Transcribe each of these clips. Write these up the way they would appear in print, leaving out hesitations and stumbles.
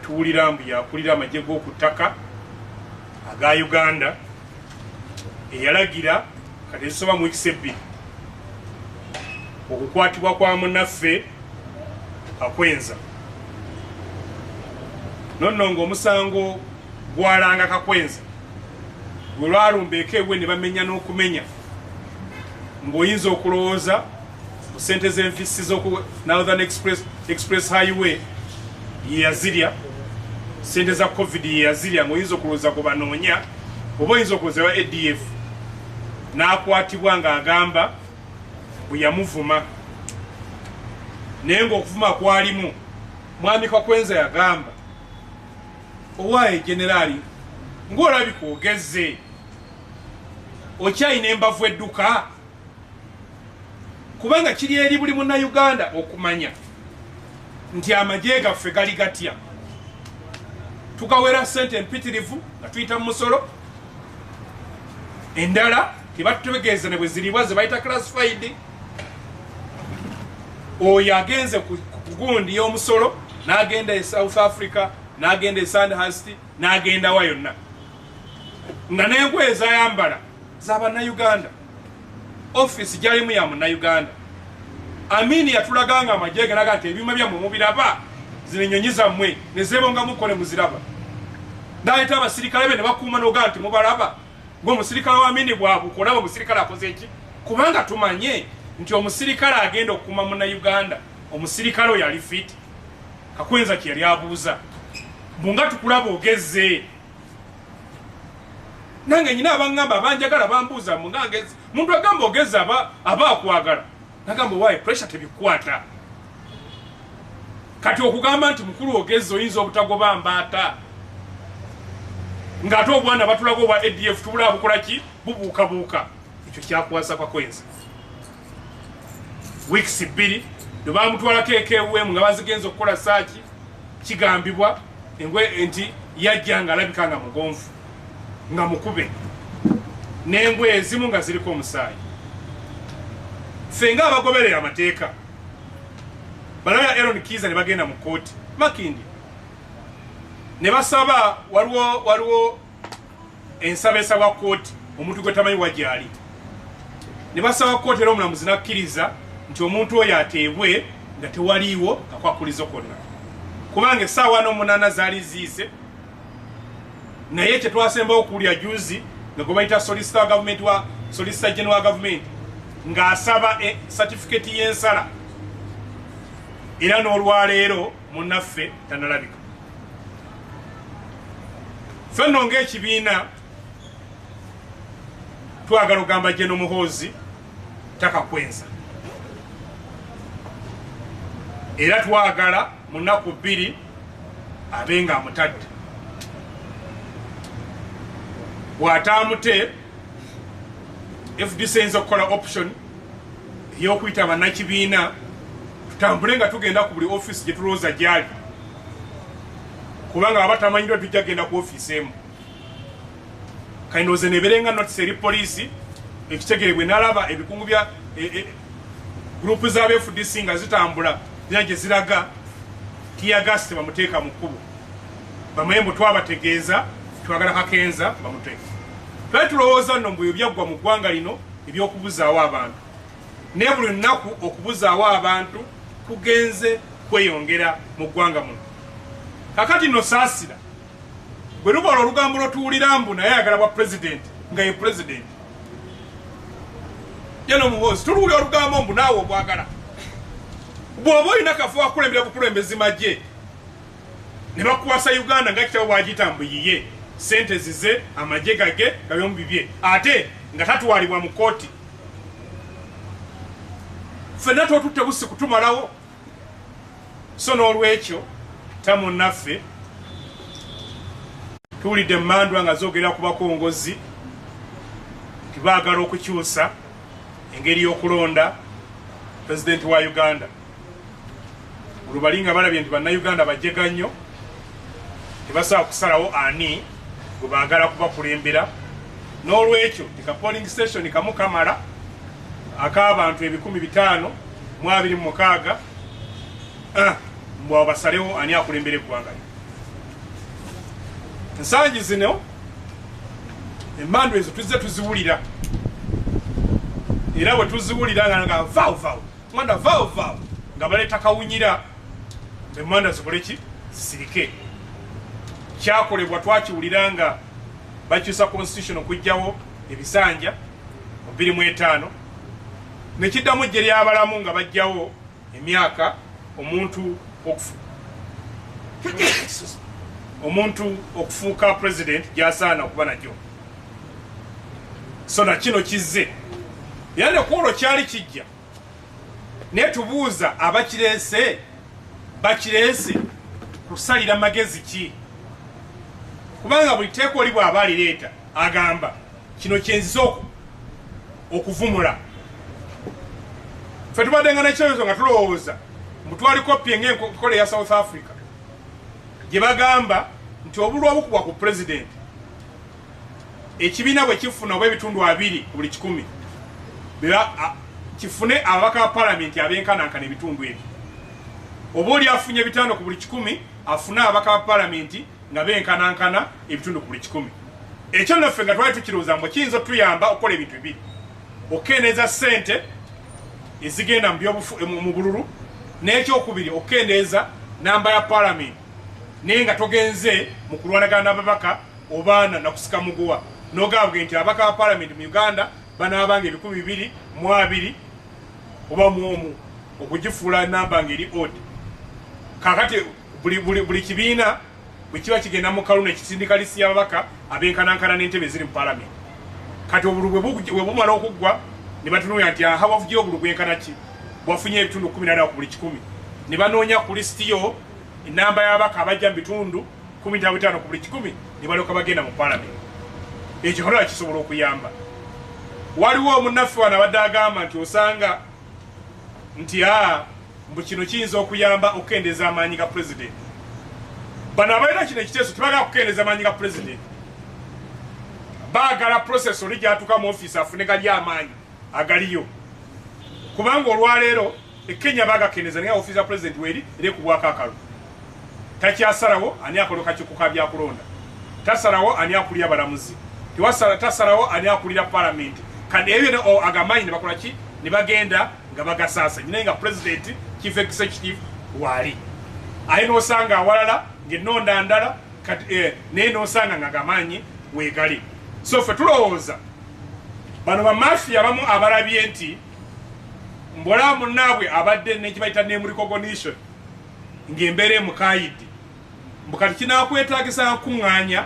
Tuwulira mbu yakulira amagye g'oku ttaka aga Uganda, eyalagira kati ezisoba mu wiiki 2 okukwatibwa kwa munnaffe Kakwenza. Nonno ng'omusango gwalanga Kakwenza gwe lwalumba eka ewe ne bamenya n'okumenya, ng'oyinza okulowooza ku ssente z'enfissi z'oku Northern Express Highway ye yazirya, ssente za COVID ye yazirya, ng'oyinza okulowooza ku banoonya oba oyinza okulowooza wa ADF. N'akwatibwa ng'agamba bwe yamuvuma, naye ng'okuvuma kwalimu mwami Kakwenza yagamba, "Owaaye generaali, ng'olabika ogezze, okyayina embavu edduka?" Kubanga kiri eri buli Munnayuganda okumanya nti amagye gaffe gali gatya. Tugawera sente empitirivu nga tuyita mu musolo, endala tebatutegeeza ne bwe ziribwa, ze bayita classified. Oyo agenze ku gundi y'omusolo n'agenda e South Africa, n'agenda e Sandhurst, n'agenda wa yonna, nga n'engoye ezayambala z'abannayuganda, ofiisi gyalimu ya Munnayuganda. Amini yatulaga nga amagye galaga nti ebyuma byammwe mubiraba, zino ennyonyi zammwe nezebongamuko ne muziraba. Naleeta abasirikale be ne bakuuma nogaa nti mubalaba ngaomusirikale wa Amini bwabuka olaba omusirikale akoze eki, kubanga tumanye nti omusirikale agenda okukuuma Munnayuganda, omusirikale oyo ali fit. Kakwenza kye yali abuuza, bunga tukulaba ogezze. Nange nyina abaŋŋamba abanjagala bambuuza mungangezi. Muntu agamba ogezze aba akwagala. Nagamba, "Waayi, pressure tebikwata." Kati okugamba nti mukulu ogezze, oyinza obutagoba mbaata, ng'ate obwana batulaga obwa ADF tubulaba bukola ki, bubuukabuuka. Ekyo kyakwasa Kakwenza. Weeks 2 ne bamutwalako ekewemu nga bazigenza okukola saaki. Kigambibwa engwe nti yajja nga alabika nga mugonvu, nga mukube n'engoye ezimu nga ziriko omusaayi. Ffe nga abagoberera amateeka, balaya Eron Kiiza ne bagenda mu kooti Makindi ne basaba, waliwo ensaba esabwa kooti omuntu gwe tamanyi wa gyali, ne basaba kooti, era omulamuzi nakkiriza nti omuntu oyo ateebwe nga tewaliiwo kakwakulizo konna, kubanga essaawa 48 zaali ziise. Naye kyetwasembawo okuwulira juzi nga gwe bayita solicitor wa government, wa solicitor general wa government, ng'asaba certificate y'ensala, era n'olwaleero munnaffe tanalabika. Ffe nno ng'ekibiina twagala okugamba General Muhoozi takakwenza, era twagala mu nnaku 2 abe nga amutadde. Bw'ataamute, FDC eyinza okukola option ey'okuyita bannakibiina tutambule nga tugenda ku buli ofiisi gye tulowooza gyali, kubanga baba tamanyiddwa tujja kugenda ku ofiisi emu. Kainooze neberenga notice eri poliisi ekitegere bwe nalaba ebikungu bya group z'aba FDC nga zitambula zina gye ziraga, tear gas tebamuteeka mu kkubo, bamanye mbu twabategeeza twagala Kakenza bamuteeka. Twali tulowooza nno mbu ebyo byaggwa mu ggwanga lino ebyokubuzaawo abantu, naye buli lunaku okubuzaawo abantu kugenze kweyongera mu ggwanga muno. Kakati nno saasira bwe lubola olugambo lwotuwulira mbu naye ayagala bwa pulezidenti, nga ye pulezidenti yeno Muhoozi. Tuluwulira olugambo mbu naawe obwagala, bw'oba olina kafo wakulembera bukulembezi magye ne bakuwasa Uganda nga kitabo bwagiyita mbu yiye, sente zize, amagye gage gabyomu bibye, ate nga tatwalibwa mu kooti. Ffenna twotutte busi kutumalawo. So n'olwekyo tamunnaffe tuwulidde emmandwa nga zoogera ku bakongozi nti baagala okukyusa engeri y'okulonda pulezidenti wa Uganda. Olubali nga balabye nti Bannayuganda bajega nnyo, tebasobola kusalawo ani gwe baagala kubakulembera. N'olwekyo tika polling station kamu kamala ak'abantu 526,000, mbwawo basalewo ani akulembera eggwanga lyo. Nsangi zino emmandu ezo tuzze tuziwulira, era bwe tuziwulira nga vaawo vaawo manda vaawo vaawo nga baleeta kawunyira emmanda zikole ki, zisirike. Kyakolebwa twakiwulira nga bakyusa constitution okuggyawo ebisanja mu 2005, ne kiddamu ejje ly'abalamu nga baggyawo emyaka omuntu okufuuka president gy'asaana okuba nagyo. So na kino kizze era ne ku olwo kyali kijja, naye tubuuza abakireese bakireese kusalira magezi ki? Kubanga buli tteeka oli bw'aba alireeta agamba kino kyenzize okuvumula. Ffe tubadde nga n'ekirowoozo nga tulowooza mbu twali kopi ng'enkola eya South Africa gye bagamba nti obulwa obukubwa ku pulezidenti ekibiina bwe kifuna oba ebitundu 2 ku buli 100 kifune ababaka ba palamenti abenkanankana ebitundu ebyo. Oba oli afunye 5 ku buli 100 afune ababaka ba palamenti nga benkanankana ebitundu ku buli 100. Ekyo naffe nga twali tukirowooza mbu kiyinza otuyamba okukola ebintu bibiri: okukendeeza ssente ezigenda mu bululu, n'ekyokubiri okukendeeza namba ya palamenti, naye nga togenze mu kulwanagana n'ababaka obaana nakusika muguwa n'ogambwe nti ababaka ba palamenti mu Uganda banaabanga 2,020 oba mu okugifuula namba ng'eri odd. Kaakati buli kibiina bwe kiba kigenda mu kalulu ekisindika lisi y'ababaka abenkanankana n'entebe eziri mu palamenti. Kati obululu bwe bumala okuggwa ne batunuulira nti aha wavugira obululu bwenkana ki, bwafunye ebitundu 14 ku buli 100, ne banoonya ku lisiti yo enamba y'ababaka abajja mu bitundu 15 ku buli 100 ne balyoka bagenda mu palamenti. Ekyo kalola kisobola okuyamba. Waliwo omunnaffe wano abadde agamba nti osanga nti mbu kino kiyinza okuyamba okukendeeza amaanyi ga pulezidenti. Bano abalina kino ekiteeso tebagala kukendeeza amaanyi ga pulezidenti, baagala process oli gy'atuuka mu ofiisi afune gali amaanyi agaliyo. Kubanga olwaleero e Kenya baagakendeeza, naye ofiisi ya pulezidenti weeri era ekubwako akalulu. Takyasalawo ani akola kakiiko ka byakulonda, tasalawo ani akulira abalamuzi, tasalawo ani akulira palamenti. Kati ebyo agamaanyi ne bakola ki, ne bagenda nga bagasaasanya, naye nga pulezidenti chief executive waali. Aye n'osanga awalala ng'ennonda ndala, kati naye n'osanga nga gamaanyi weegali. So ffe tulowooza bano bamafiya abamu abalabye nti mbola munnaabwe abadde n'ekibayita name recognition ng'embeera emukayidde, mbu kati kinaakwetaagisa nkuŋŋaanya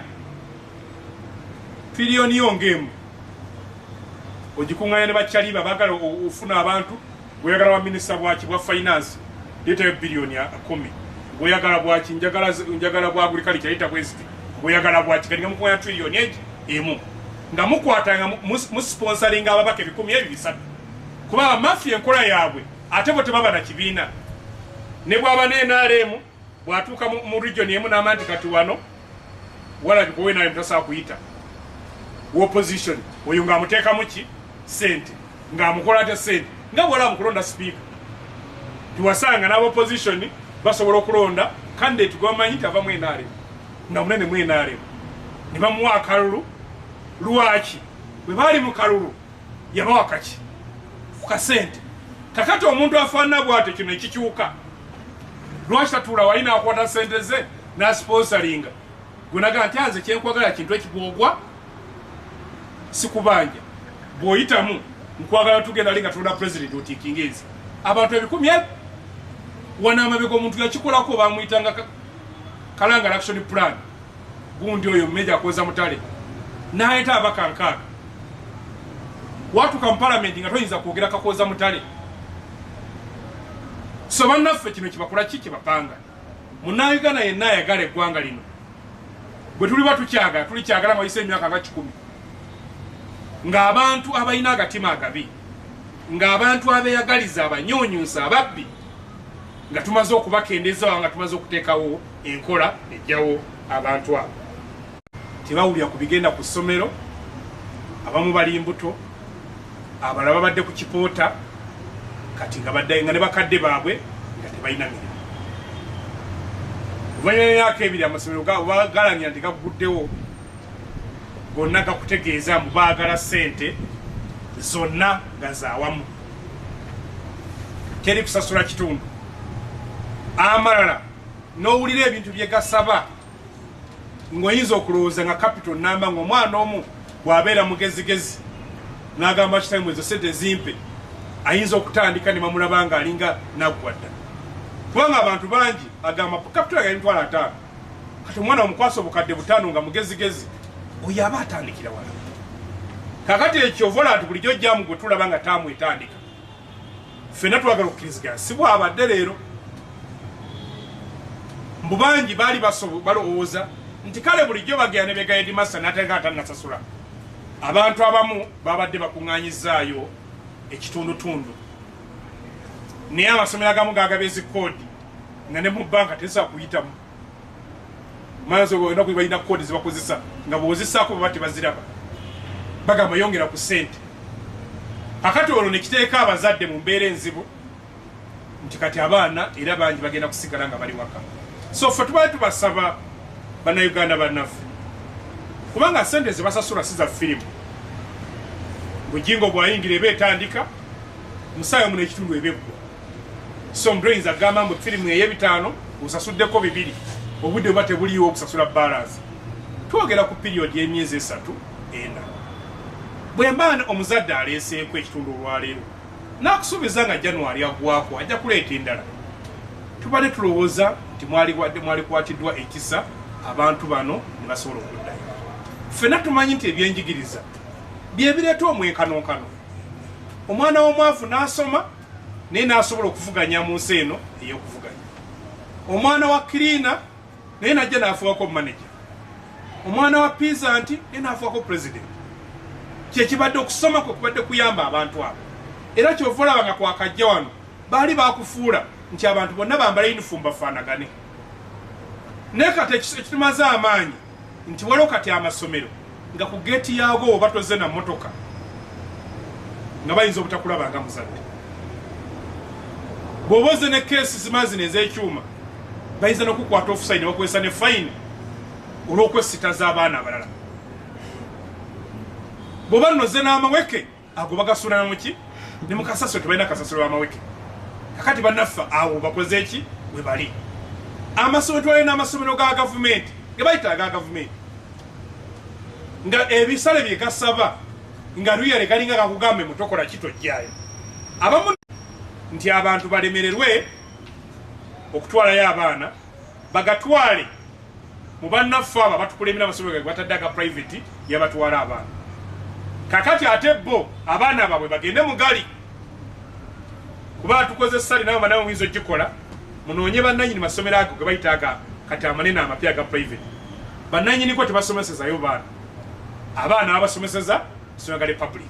tiriyoni yo ng'emu ogikuŋŋaanya ne bakyaliba baagala ofuna abantu. Gweyagala wa minisita bwaki bwa finance, leetayo biliyoni 10. Gweyagala bwaki, njagala bwa agriculture, leeta bweziti. Gweyagala bwaki, kati nga mukuŋŋaanya tiriyoni egi emu nga mukwata nga musponsoringa ababaka 2,300. Kuba abamafiya enkola yaabwe ate bo tebaba na kibiina, ne bw'aba ne NRM bw'atuuka mu region emu n'amanya nti kati wano walabika owe NRM tasobola kuyita opposition, oyo ng'amuteekamu ki ssente, ng'amukola ate ssente nga bw'olaba mu kulonda sipiika. Tiwasanga n'aba opposition basobola okulonda candidate gwamanyi nti ava mu NRM nga munene mu NRM ne bamuwa akalulu. Lwaki? Bwe baali mu kalulu yabawa kaki ku kasente. Kakati omuntu afaanana bw'atyo kino ekikyuka, lwaki tatuula wali n'akwata ssente ze n'asponsoringa? Gwe naga nti anze kyenkwagala kintu ekigwogwa sikubanja, bw'oyitamu nkwagala tugenda ali nga tulonda pulezidenti otiikinga ensi abantu 1000. Wano amabega omuntu yakikolako bamuyitanga Kalangala action plan, gundi oyo meja akoza mutale n'aleeta ababaka 60. Watuuka mu palamenti nga toyinza kwogera Kakooza Mutale. So bannaffe kino kibakola ki kyebapanga. Munnayuganda yenna ayagala eggwanga lino, bwe tuliba tukyagala, tulikyagala nga wayise emyaka nga 100 ng'abantu abalina agatima agabi, ng'abantu abeeyagaliza, abanyuunyunsa, ababbi, nga tumaze okubakendeeza, nga tumaze okuteekawo enkola ejjawo abantu abo. Tebawulira ku bigenda ku ssomero, abamu bali mbuto, abalala babadde ku kipoota, kati nga badde nga ne bakadde baabwe nga tebalina mirimu. Oluvannyuma lw'emyaka 2 amasomero galangira nti gaguddewo gonna gakutegeeza mbu baagala ssente zonna nga zaawamu, teri kusasula kitundu. Amalala n'owulira ebintu bye gasaba ng'oyinza okulowooza nga capital namba, ng'omwana omu bw'abeera mugezigezi n'agamba kitange ezo ssente zimpe, ayinza okutandika ne bamulaba nga alinga naggwa dda, kubanga abantu bangi agamba capital yange 50,000, kati omwana omukwasa obukadde 5 nga mugezigezi, oyo aba atandikira wala. Kakati ekyo ovola nti bulijjo jjaamu gwe tulaba nga taamu etandika, ffenna twagala okukkiriziganya, si bw'abadde leero. Mbu bangi baali balowooza nti kale bulijjo bagenda ne bega headmaster n'atenga atannasasula. Abantu abamu babadde bakuŋŋaanyizaayo ekitundutundu, naye amasomero agamu gagaba ezikoodi nga ne mu bbanka tezisobola kuyitamu. Maaso balina koodi zebakozesa nga bw'ozisaako baba tebaziraba, bagamba yongera ku ssente. Kakati olwo ne kiteeka abazadde mu mbeera enzibu nti kati abaana era bangi bagenda kusigala nga bali waka. So ffe tubadde tubasaba bannayuganda bannaffe, kubanga ssente ze basasula si za firimu. Bujingo bw'ayingira eba etandika, musaayo muno ekitundu eba eggwa. So omuntu oyinza agamba mbu firimu ey'ebitaano osasuddeko 2, obudde buba tebuliiwo okusasula balance. Twogera ku piriyodi y'emyezi 3 4. Bwe mba omuzadde aleeseeko ekitundu olwaleero n'akusuubiza nga January aggwako ajja kuleeta endala, tubadde tulowooza nti mwalikwatiddwa ekisa abantu bano ne basobola okuddayo. Ffenna tumanyi nti ebyenjigiriza bye bireeta omwenkanonkano. Omwana w'omwavu n'asoma naye n'asobola okuvuganya mu nsi eno ey'okuvuganya. Omwana wa cleaner naye n'ajja n'afuukako manager. Omwana wa peasant naye n'afuukako president. Kyekibadde okusoma kwe kubadde kuyamba abantu abo. Era ky'ova olaba nga kwakajja wano baali bakufuula nti abantu bonna bambala yunifoomu bafaanagane. Naye kati ekitumaze amaanyi nti waliwo kati amasomero nga ku geeti yaago oba toze na mmotoka nga bayinza obutakulaba nga muzadde. Bw'oba ozze ne keesi zima zino ez'ekyuma bayinza n'okukwata offside ne bakuweesa ne fayini olw'okwesitaza abaana abalala. Bw'oba nno ozze n'amaweke ago bagasuula na muki ne mu kasasiro, tebalina kasasiro b'amaweke. Kakati bannaffe awo bakoze ki we bali. Amasomero twalina n'amasomero ga gavumenti ge bayita aga gavumenti nga ebisale bye gasaba nga luyale galinga gakugambe mutokola kitojjaayo. Abamu nti abantu balemererwe okutwalayo abaana bagatwale mu bannaffe abo abatukulembera amasomero ge batadde aga private yabatwala abaana. Kakati ate bo abaana baabwe bagende mu gali, kuba tukoze sali nabo banawe muyinza ogikola, munoonye bannannyini masomero ago ge bayita aga kati amanene amapya aga private. Bannannyiniko tebasomesezayo baana, abaana babasomeseza masomero ga public.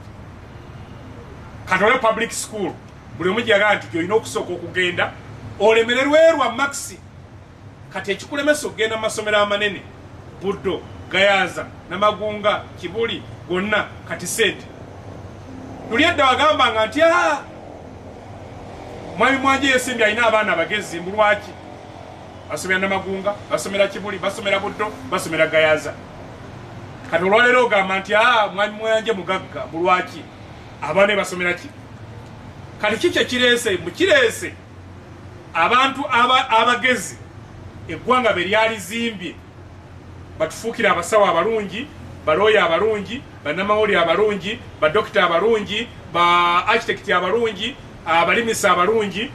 Kati olwo public school buli omu gyagala nti gy'olina okusooka okugenda olemererwerwa maxi. Kati ekikulemesa okugenda mu masomero amanene Buddo, Gayaza, Namagunga, Kibuli gonna kati sente. Luli edda wagambanga nti mwami Mwanje yesimbye alina abaana abagezi, mbu lwaki basomera Namagunga, basomera Kibuli, basomera Buddo, basomera Gayaza. Kati olwaleero ogamba nti mwami Mwanje mugagga, mbu lwaki abaana basomera ki? Kati ki kye kireese? Mbu kireese abantu abagezi eggwanga be lyalizimbye batufuukire abasawo abalungi, balooya abalungi, bannamawulire abalungi, badokita abalungi, ba architect abalungi, abalimisa abalungi.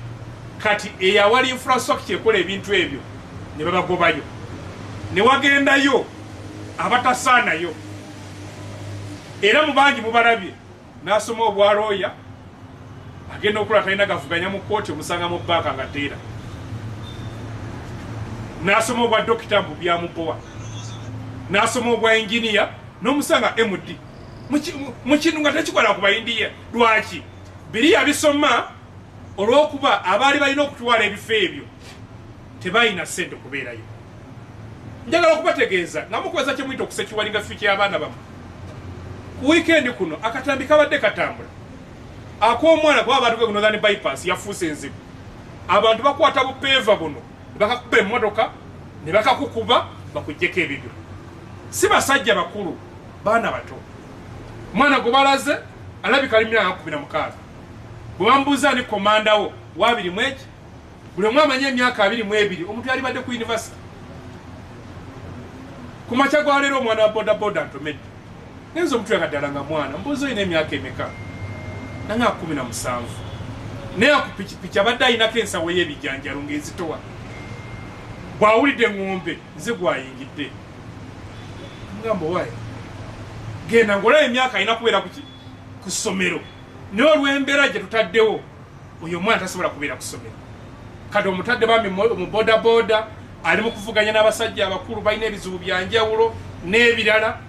Kati eyawali infrastructure ekola ebintu ebyo ne babagobayo, ne wagendayo abatasaanayo. Era mu bangi mubalabye n'asoma obwa looya agenda okula talina gavuganya mu kkooti, omusanga mu bbanka nga teera. N'asoma obwa dokita mbu byamubowa, n'asoma obwa engineer n'omusanga MD mu kintu nga tekikola ku bayindiya. Lwaki biri yabisoma? Olw'okuba abaali balina okutwala ebifo ebyo tebalina ssente okubeerayo. Njagala okubategeeza nga mukozesa kye muyita okusecuringa future y'abaana bammwe. Ku wiikendi kuno akatambi kabadde katambula ak'omwana kuba abantu ku Northern Bypass yafuuse enzibu. Abantu bakwata bupeeva buno ne bakakuba emmotoka Ne bakakukuba bakuggyeko ebibyo. Si basajja bakulu, baana bato. Omwana gwe balaze alabika ali myaka 16. Bwe bambuuza ni komandawo wa 21, buli omu amanyi emyaka 22 omuntu yalibadde ku university. Ku makya gwa leero omwana wa bodaboda ntomedde, ngenza omutweka ddala nga mwana, mbuuza olina emyaka emeka? Nanga 17. Naye ku pikipiki abadde ayinako ensawo y'ebijanjalo ng'ezitowa. Bw'awulidde eŋŋombe nze gwayingidde, ngamba waye genda ng'olaba emyaka alina kubeera ku ssomero, naye olw'embeera gye tutaddewo oyo omwana tasobola kubeera ku ssomero. Kati omutadde bambi mu bodaboda, ali mu kuvuganya n'abasajja abakulu balina ebizibu bya njawulo n'ebirala.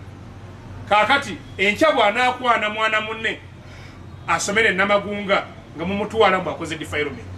Kaakati enkya bw'anaakwana mwana munne asomere Namagunga nga mumutwala mbu akoze defilement.